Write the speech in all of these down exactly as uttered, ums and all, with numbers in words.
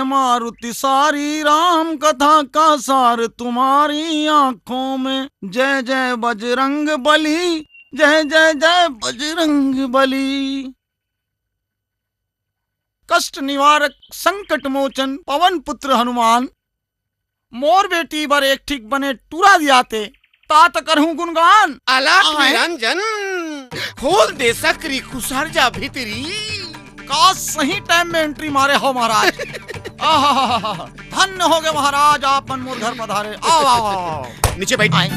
मारुति सारी राम कथा का सार तुम्हारी आंखों में। जय जय बजरंग बली, जय जय जय बजरंग बली। कष्ट निवारक संकट मोचन पवन पुत्र हनुमान, मोर बेटी बर एक ठीक बने टूरा दियाते, तात करहूं गुणगान। अलख आए। निरंजन, खोल दे सकरी, खुसर जा भीतरी। का सही टाइम में एंट्री मारे हो महाराज। आहा, धन्य हो गए महाराज, आप मन मोर घर पधारे। आओ, आओ, आओ, आओ। नीचे बैठ। आए।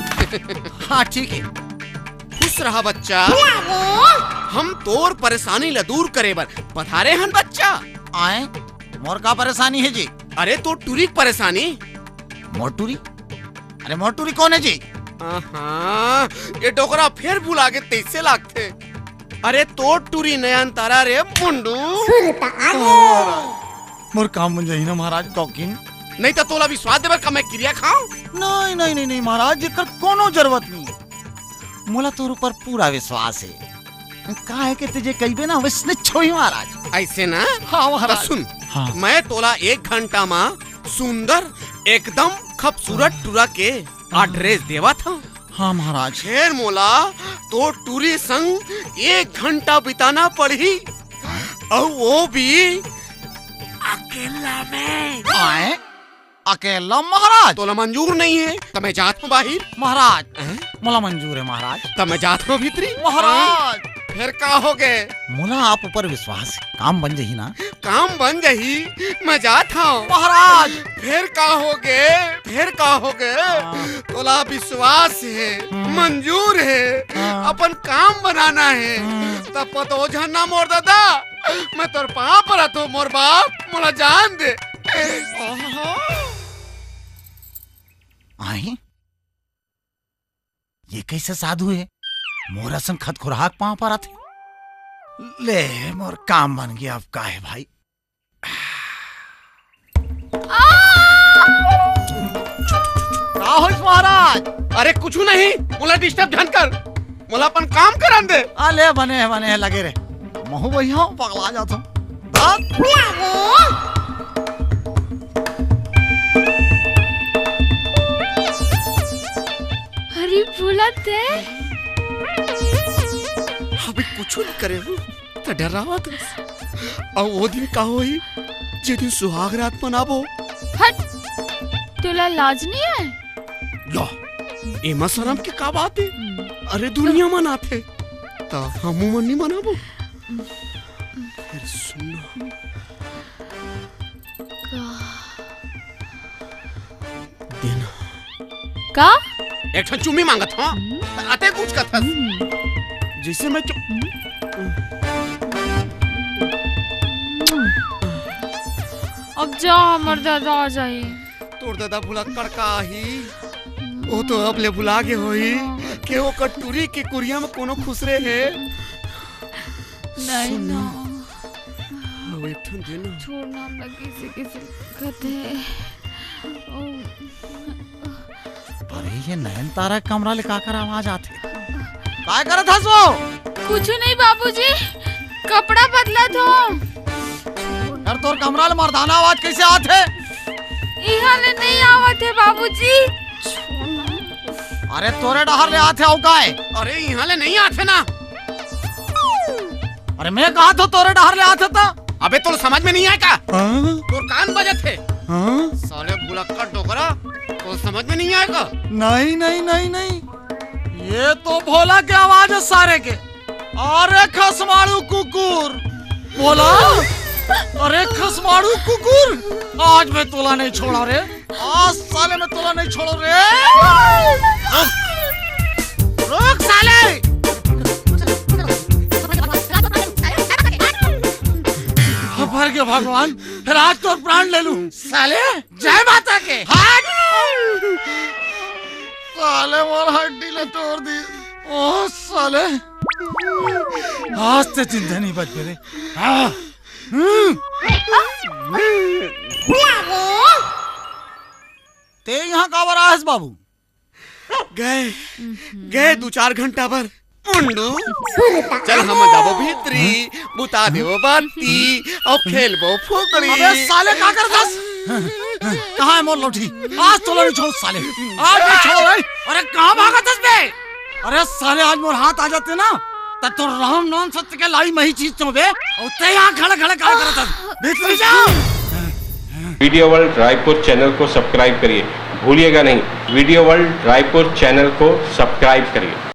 हाँ, ठीक है। खुश रहा बच्चा। हम तोर परेशानी ला दूर करे बर पधारे हन बच्चा। आए, मोर का परेशानी है जी? अरे, तोर टूरी के परेशानी। मोर टूरी? अरे, मोर टूरी कौन है जी? आहा, ये डोकरा फेर भुला गे तइसे लागथे। अरे, तोर टूरी नयनतारा रे मुंडू। सुरता आगे। मोर काम बन जाही ना महाराज, कौकिन। नहीं तो तोला विश्वास देबर का मैं किरिया खाऊं? नहीं, नहीं, नहीं, नहीं महाराज, एकर कोनो जरूरत नहीं। मोला तोर ऊपर पूरा विश्वास है। का है कि तुझे कहिबे ना, वैसने छोही महाराज। ऐसे ना? हाँ महाराज। तो सुन, हाँ। मैं तोला एक घंटा मा सुंदर, एकदम खूबसूरत टूरा के एड्रेस देवत हूँ। हाँ महाराज। फेर मोला तोर टूरी संग एक घंटा बिताना पड़ही, अउ वो भी अकेला में। आए? अकेला महाराज? तोला मंजूर नहीं है, त मैं जात हूँ बाहिर। महाराज, हैं? मोला मंजूर है महाराज। त मैं जात हूँ भीतरी। महाराज। फेर का हो गए? मोला आप ऊपर विश्वास है, काम बन जाही ना? काम बन जाही, मैं जात हूँ। महाराज। फेर का हो गए? फेर का हो गए? हाँ। तोला विश्वास है, हम्म। मंजूर है, हाँ। अपन काम बनाना है। हम्म। तब पतो झन्ना मोर दादा, मैं तोर पाँव परत हूँ मोर बाप, मोला जान दे। आहा। आही? ये कैसे साधु है? मोर असन खत खुरहा के पाँव परत हे। ले, मोर काम बन गया, अब का है भाई? का होइस महाराज? अरे कुछ नहीं, मोला डिस्टर्ब झन कर, मोला अपन काम करन दे। आ ले, बने है, बने है, लगे रे। महू वही हूँ, पगला जात हूँ। अरे भोला ते। अभी कुछ नहीं करे हूँ, त डरावत हस। अउ वो दिन का होही, जे दिन सुहाग रात मनाबो। हट, तोला लाज नहीं है? लो, एमा शरम के का बात है? हम्म। अरे दुनिया मनाथे, त हमू मन नहीं मनाबो। फिर सुन ना। का? देना। का? एक ठन चुम्मी मांगत हूँ। हम्म। अते कुछ कथस। हम्म। जैसे मैं चु- हम्म। अब जा, हमर दादा आ जाही। तोर दादा भुलक्कड़ का आही? वो तो अब ले भुला गे होही के ओकर टूरी के कुरिया में कोनो खुसरे हे। नहीं सुन ना। ना। अब एक ठन दे ना। छोड़ ना, हमरा किसी किसी कहते हैं। ओ। अरे, ये नयनतारा कमरा ले काकर आवाज आथे? काय करत हस वो? कुछ नहीं बाबूजी, कपड़ा बदलत हूँ। यार, तोर कमरा ले मर्दाना आवाज कैसे आथे? इहाँ ले नहीं आवत है बाबूजी। अरे, तोरे डहर ले आथे अउ काय? अरे, इहाँ ले नहीं आथे ना। अरे, मैं कहा तो तोरे डहर ले आथे त। अबे, तोर समझ में नहीं आय का? हाँ? तोर कान बजत हे। हाँ? साले भुलक्कड़ डोकरा, तोर समझ में नहीं आय का? नहीं, नहीं, नहीं, नहीं। ये तो भोला के आवाज है सारे के। अरे खसमाड़ू कुकुर, भोला, अरे खसमाड़ू कुकुर, आज मैं तोला नहीं छोड़ा रे। आज साले मैं तोला नहीं छोड़ो रे। रुक, रुक साले। भर के भगवान, फिर आज तोर प्राण ले लूं। साले, जय माता के। हट। साले मोर हड्डी ले तोड़ दी। ओ साले। आज ते जिंदा नहीं बच रे। हाँ। हम्म। ते यहाँ काबर आए हस बाबू? गए, गए दू चार घंटा बर। मुंडू, चल हम जाबो भीतरी, बुता देबो बाती, अउ खेलबो फुकड़ी। अबे साले, का करत हस? कहाँ हे मोर लौठी? आज तोला नहीं छोड़ों साले, आज नहीं छोड़ों रे। अरे कहाँ भागत हस बे? अरे साले, आज मोर हाथ आ जाते ना, त तोर राम नाम सत्य के लाई मही चीज तो बे। अउ तैं यहाँ खड़े खड़े का करत हस? भीतरी जा। वीडियो वर्ल्ड रायपुर चैनल को सब्सक्राइब करिए, भूलिएगा नहीं, वीडियो वर्ल्ड रायपुर चैनल को सब्सक्राइब करिए।